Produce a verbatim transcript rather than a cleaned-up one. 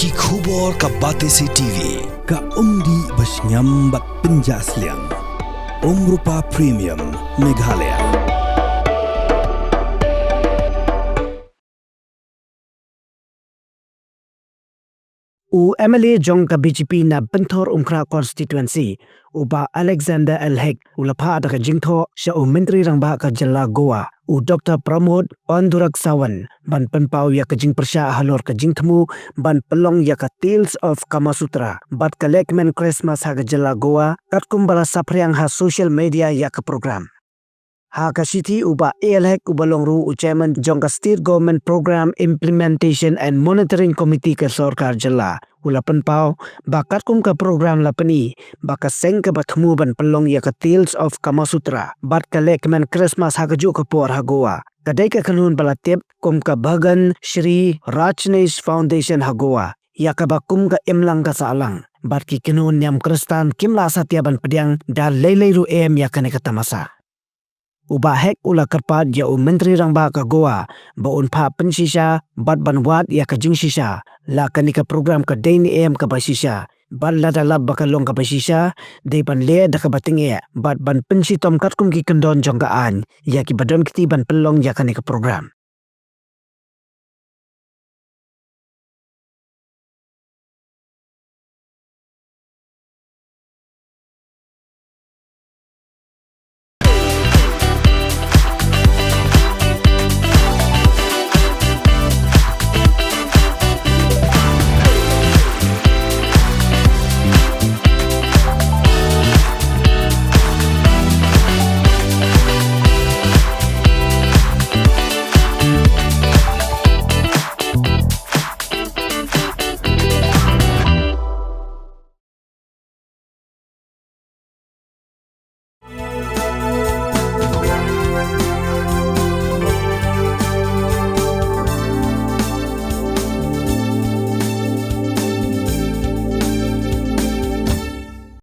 Ki khubor ka Batesi T V, ka umdih ba shngiam bad pynjah sliang. Umrupa Premium, Meghalaya. U M L A jong ka B J P na Pynthor Umkhrah Constituency, u Bah Alexander L Hek, u la phah da ka jingthoh sha u Myntri Rangbah ka jylla Goa, u Doktor Pramod Andurakshavan, ban pynpaw ïa ka jingpyrshah halor ka jingthmu ban pynlong ïa ka Tales of Kamasutra bad ka lehkmen Christmas ha ka jylla Goa, katkum ba la saphriang ha social media ïa ka program. Ha ka shithi, u Bah A L Hek, uba long ruh u Chairman jong ka State Government Program Implementation and Monitoring Committee ka sorkar jylla, u la pynpaw ba katkum ka program la pyni ba ka seng kaba thmu ban pynlong ïa ka Tales of Kamasutra bad ka lehkmen Christmas ha kajuh ka por ha Goa, ka dei ka kynhun ba la tip kum ka Bhagan Shri Rajneesh Foundation ha Goa, ïa kaba kum ka imlang ka sahlang, bad ki kynhun niam Khristan kim lah satia ban pdiang da lei lei ruh em ïa kane ka tamasa. U Bah Hek u la kyrpad ïa u Myntri Rangbah ka Goa ba un phah pynshisha bad ban wad ïa ka jingshisha, la kane ka program ka dei ne em kaba shisha, bad lada lap ba ka long kaba shisha, dei ban leh da kaba tyngeh bad ban pynshitom katkum ki kyndon jong ka aiñ ïa kiba don kti ban pynlong ïa kane ka program.